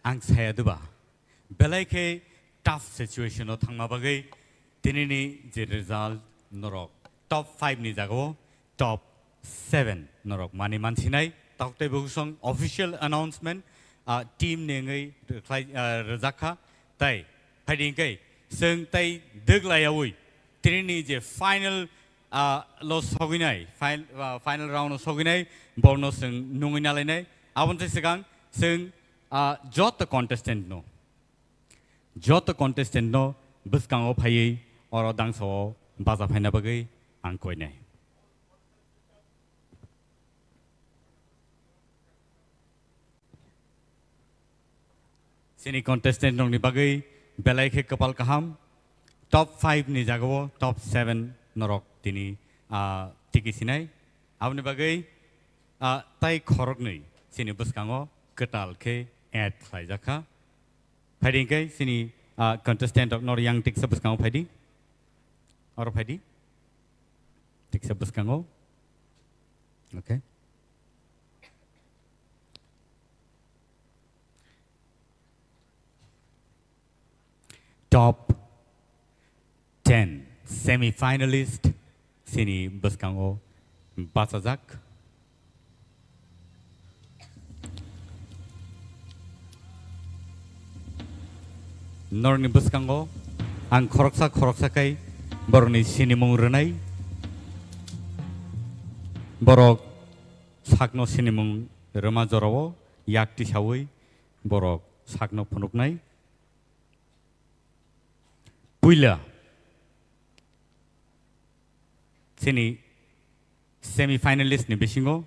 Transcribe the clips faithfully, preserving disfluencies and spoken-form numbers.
Ang saya diba, belai khe tough situation o thangma bagwi tinini je result norok top five ni jagao top seven norok mani mansinai. Tok tei bukusong official announcement, ah, team ni wngwi rwkhlai, ah, rwjak kha. Tai phaidi hwnkhe chwng tai dwglayaui tinini je final, ah, lo sogwinai, fin-, ah, final round o sogwinai, borno chwng nungwi nalainai. Aboni swkang chwng, ah, joto contestant no, joto contestant no bwskango phaiwi oro dangsa o baja phaina bagwi ang koinai. Chini contestant rokni bagwi belai khe kwpal kaham. Top five ni jagao top seven norok tini, ah, tiki sinai. Aboni bagwi, ah, tai khoroknwi chini bwskango kwtal khe add khlaijak kha. Phaidi hwnkhe chini, ah, contestant rok nor yang tiksa bwskango phaidi. Oro phaidi. Tiksa bwskango. Okay. Top ten semi-finalist chini bwskango bachajak. Norokni bwskango ang khoroksa khoroksa khe borokni sinimung rwnai. Borok sakno sinimung rwma jorao yak tisaui borok sakno phunuknai. Puila chini semi-finalist ni bisingo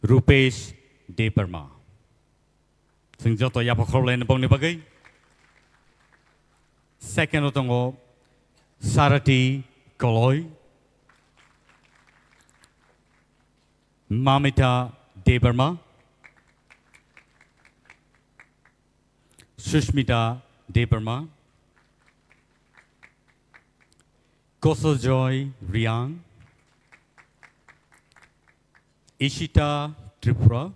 Rupesh Debbarma. Chwng joto yapha khorokhlaini bokni bagwi. Second o tongo Sarati Koloi, Mamita Debbarma, Sushmita Debbarma, Kosojoy Riang, Ishita Tripura,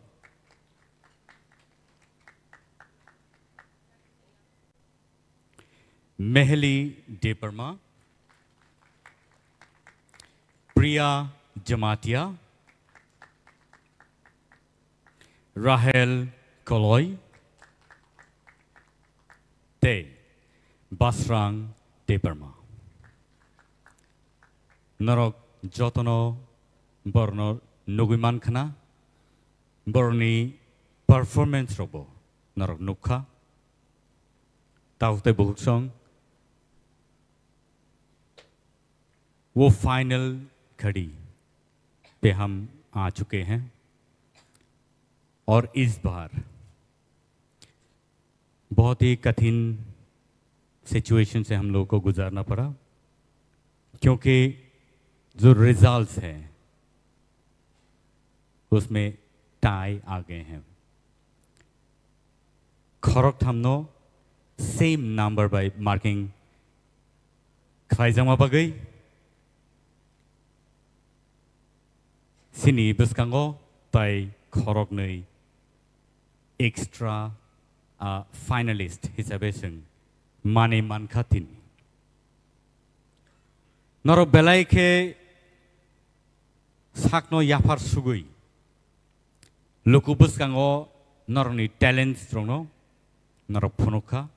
Meheli Debbarma, Priya Jamatia, Rahel Koloi, tei Basrang Debbarma. Norok jotono borno nugui mankha na, boroni performance rokbo norok nukha. Tabuk tei bukhuk song, वो फाइनल घड़ी पे हम आ चुके हैं और इस बार बहुत ही कठिन सिचुएशन से हम लोगों को गुजारना पड़ा, क्योंकि जो रिजल्ट्स हैं, उसमें टाई आ गए हैं। Khorok thamno same number by marking khlaijakma bagwi chini bwskango tai khoroknwi extra, ah, finalist hisabe chwng manwi mankha tini. Norok belai khe sakno yaphar sugwi luku bwskango norokni talents rokno norok phunukha.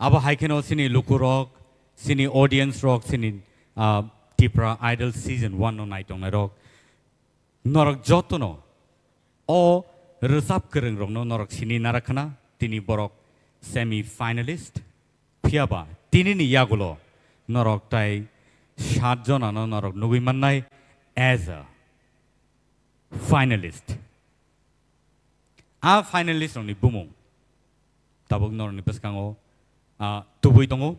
Abo hai kheno chini lukurok, chini audience rok, chini, ah, Tipra Idol Season one no naitongnai rok, norok jotono o rwchap kwrwng rokno norok sini narakhana, tini borok semi finalist. Phiyaba tinini yagulo norok tai sat jonano norok nugui mannai as a finalist. A finalist rokni bumung tabuk norokni bwskango, ah, tubui tongo.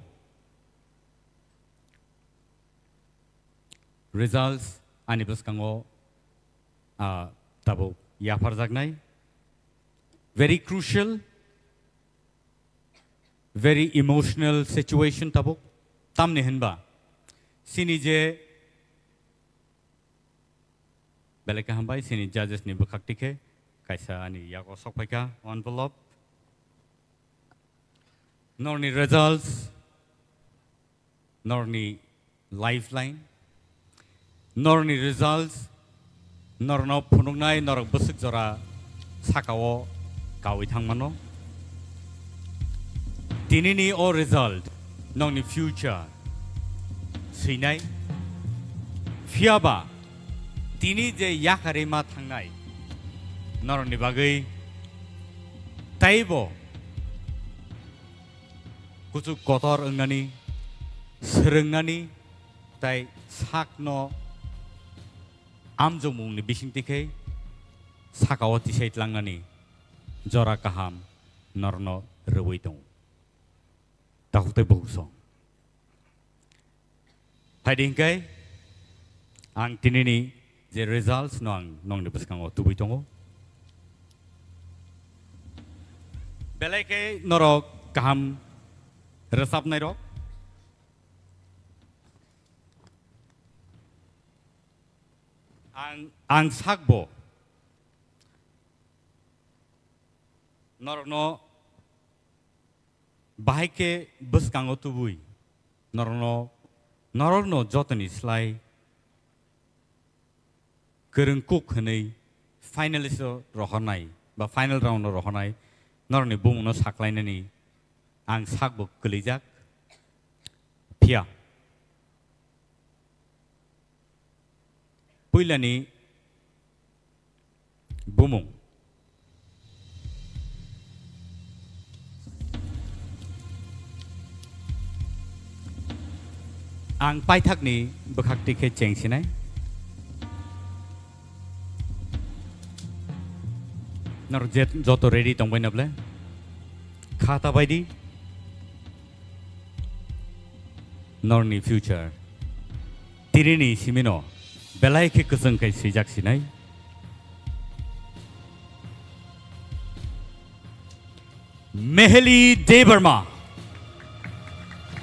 Results ani bwskango, ah, tabuk yapharjaknai. Very crucial, very emotional situation tabuk. Tamni hinba chini je belai kaham bai chini judges ni bwkhak tikhe kaisa ani yago sok phaikha envelope. Norni results, norni lifeline, norni results, norno phunuknai norok bwswk jora sakao kawi thangmano. Tinini o result nokni future swinai. Phiyaba tini je yakarwi ma thangnai norokni bagwi taibo kuchuk kotor wngnani, swrwngnani, tai sakno amjokmungni bisingtwi khe sakao tisai tlangnani jora kaham norno rwui tongo. Takhuk tei bukhuk song. Phaidi hinkhe ang tinini je results no ang nongni bwskango tubui tongo. Belai khe norok kaham rwchapnai rok. Ang, ang sakbo norokno bahai khe bwskango tubui norokno, norokno jotoni slai kwrwng kuk hwnwi finalist o rohornai ba final round o rohornai norokni bumungno saklainani ang sakbo kwlwijak. Phiya puilani bumung. Ang paithakni bwkhak tikhe chengsinai. Nor jet joto ready tongbai na ble? Kha ta bai di. Norni future. Tirini simino belai khe kwchwng khai swijak sinai. Meheli Debbarma.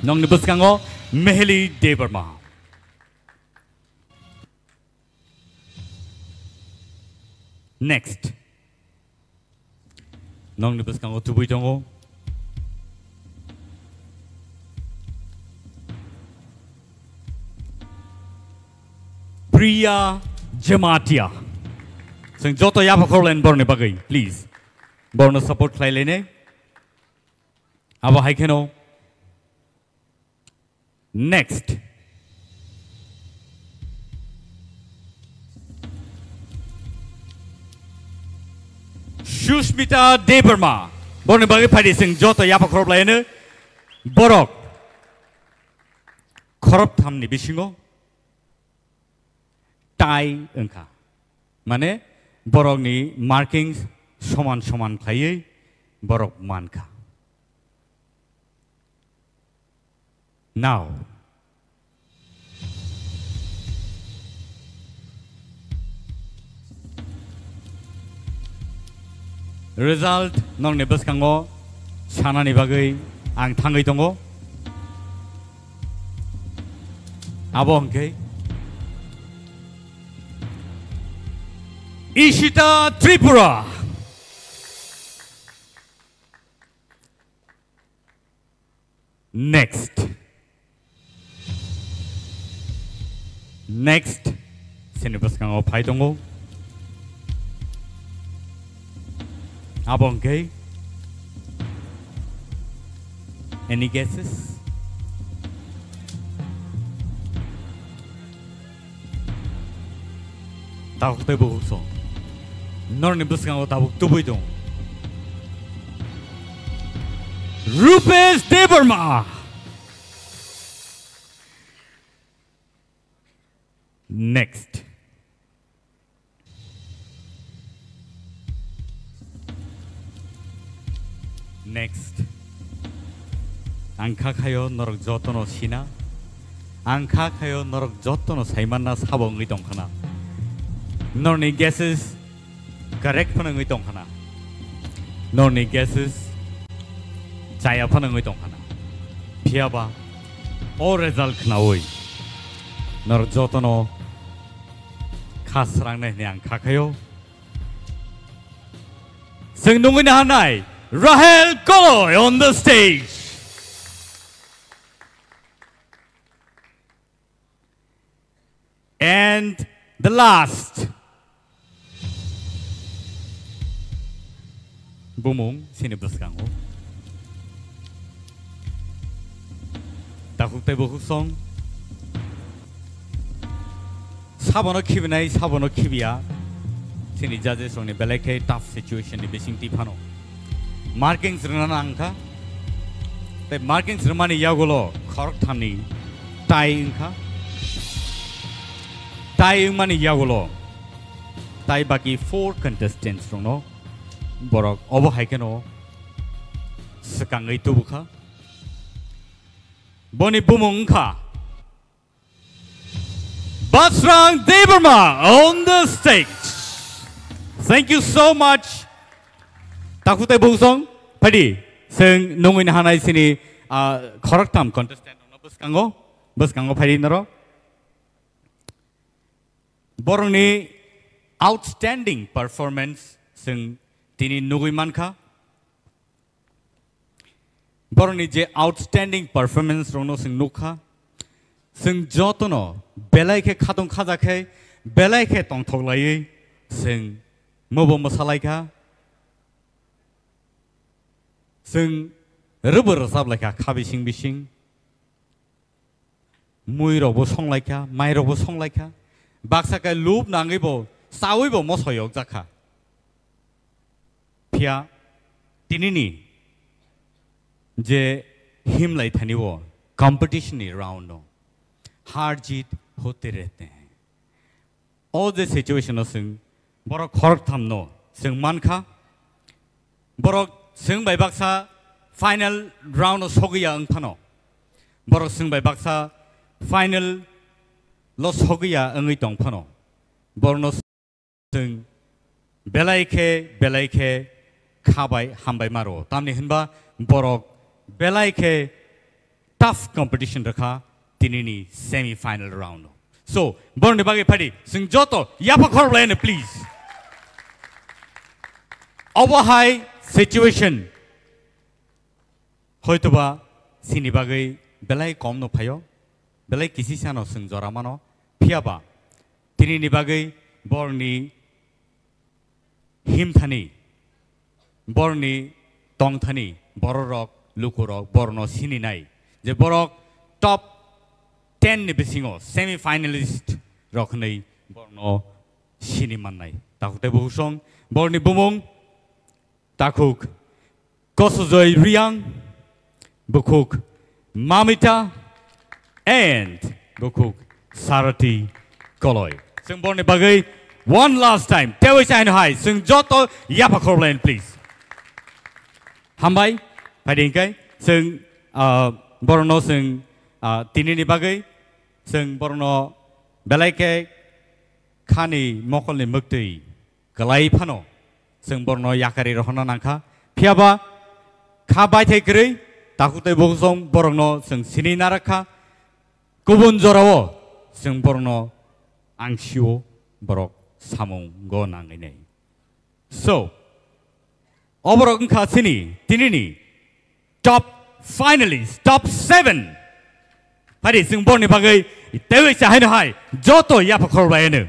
Nongni bwskango Meheli Debbarma. Next. Nongni bwskango tubui tongo. Priya Jamatia. Chwng joto yapha khorlaini borni bagwi, please. Borno support khlai lainai. Abo hai kheno. Next. Sushmita Debbarma. Borni bagwi phaidi chwng joto yapha khorop laino. Borok khorop thamni bisingo tie wngkha. Mane borokni markings soman soman khlaiwi borok mankha. Now, result nokni bwskango sanani bagwi ang thangwi tongo. Abo hwnkhe Ishita Tripura. Next. Next. Sini bwskango phai tongo. Abo hwnkhe. Any guesses? Tabuk tei bukhuk song. Norni bwskango tabuk tubui tong. Rupesh Debbarma. Next. Next. Ang kha khayo norok jotono sina. Ang kha khayo norok jotono saimanna sabo wngwi tongkhana. Norni guesses correct phano wngwi tongkhana. Norni guesses chaya phano wngwi tongkhana. Phiyaba o result khnaui norok jotono kha srangnai hwnwi ang kha khayo. Chwng nungwi naharnai Rahel Koloi on the stage. And the last. Bumung sini bwskango. Takhuk tei bukhuk song. Sabono khibinai, sabono khibiya. Sini judges rokni belai khe tough situation ni bising twi phano. Markings rwna nang kha. Tei markings rwmani yagulo khorok thamni tie wngkha. Tie wngmani yagulo tai baki four contestants rokno borok obo hai kheno swkangwi tubukha. Boni bumung wngkha Basrang Debbarma on the stage. Thank you so much. Takhuk tei bukhuk song, phaidi, chwng nungwi nahanai sini, ah, khoroktham contestant rokno bwskango, bwskango phaidi norok. Borokni outstanding performance chwng tini nugwi mankha. Borokni je outstanding performance rokno chwng nukha, chwng jotono belai khe khatung khaja khe, belai khe tongthok laiwi chwng mobo mwsa laikha, chwng rwbo rwchap laikha kha bising bising. Mui rokbo song laikha, mai rokbo song laikha. Baksa khe lub nangwi bo chawi bo moso yok jakha. Phiya tinini je himlai thani o competition ni round no har jeet hote rehte hain. O je situation o chwng borok khoroktham no chwng mankha. Borok chwng bai baksa final round o sogwi ya wng phano. Borok chwng bai baksa final lo sogwi ya wngwi tong phano. Borokno chwng belai khe, belai khe kha bai hambai maro. Tamni hinba borok belai khe tough competition rwkha tinini semi final round o. So, borokni bagwi phaidi, chwng joto yapha khorok laino, please. Obo hai situation hoitoba chini bagwi belai kom no phaio, belai kisisa no chwng jora mano, phiyaba tinini bagwi borokni himthani, borni tongthani, bororok, lukurok, borno sininai. Je borok top ten ni bisingo semi finalist rok hwnwi borno sini mannai. Takhuk tei bukhuk song, borni bumung, takhuk Kosojoi Riang, bukhuk Mamita, and bukhuk Sarati Koloi. Chwng borni bagwi one last time, tewi chaino hai, chwng joto yapha khorok lain, please. Hambai, phaidi hingkai, chwng, ah, borno chwng, ah, tinini bagwi, chwng borno belai khe khani mokolni mwktwi kwlai phano chwng borokno yakari rohorna nangkha. Phiyaba kha baithai kwrwi takhuk tei bukhuk song borokno chwng sini narakha. Kubun jorao chwng borokno angsio borok samungo nangwi nai. So, oborok wngkha chini tinini top finalist, top seven. Phari chwng borni bagwi tewi chahaino hai joto yapha khorbai ano.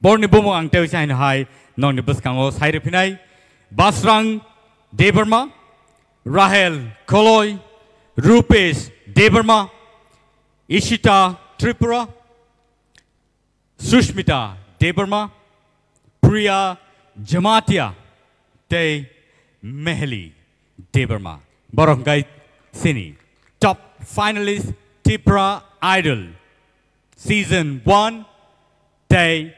Borni bumung ang tewi chahaino hai nokni bwskango sai rwphinai Basrang Debbarma, Rahel Koloi, Rupesh Debbarma, Ishita Tripura, Sushmita Debbarma, Priya Jamatia, tei Meheli Debbarma. Borok hwnkhe sini top finalist Tipra Idol season one tei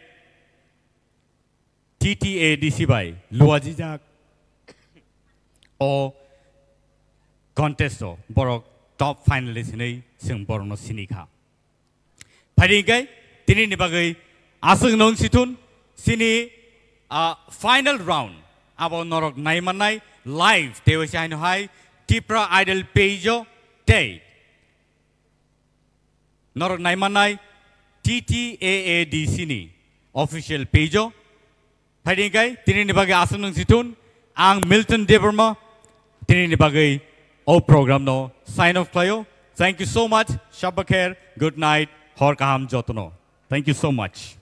T T A D C bai luajijak o contest o borok top finalist hinwi chwng borokno sini kha. Phaidi hingkhe tinini bagwi aswk nung sithun sini, ah, final round abo norok naimannai live tewi se haino hai Tipra Idol page o tei norok naimannai T T A A D C ni official page o. Phaidi hingkhe tinini bagwi aswk nung sithun ang Milton Debbarma tinini bagwi o program no sign off khlaio. Thank you so much. Shabba khair. Good night. Hor kaham jotono. Thank you so much.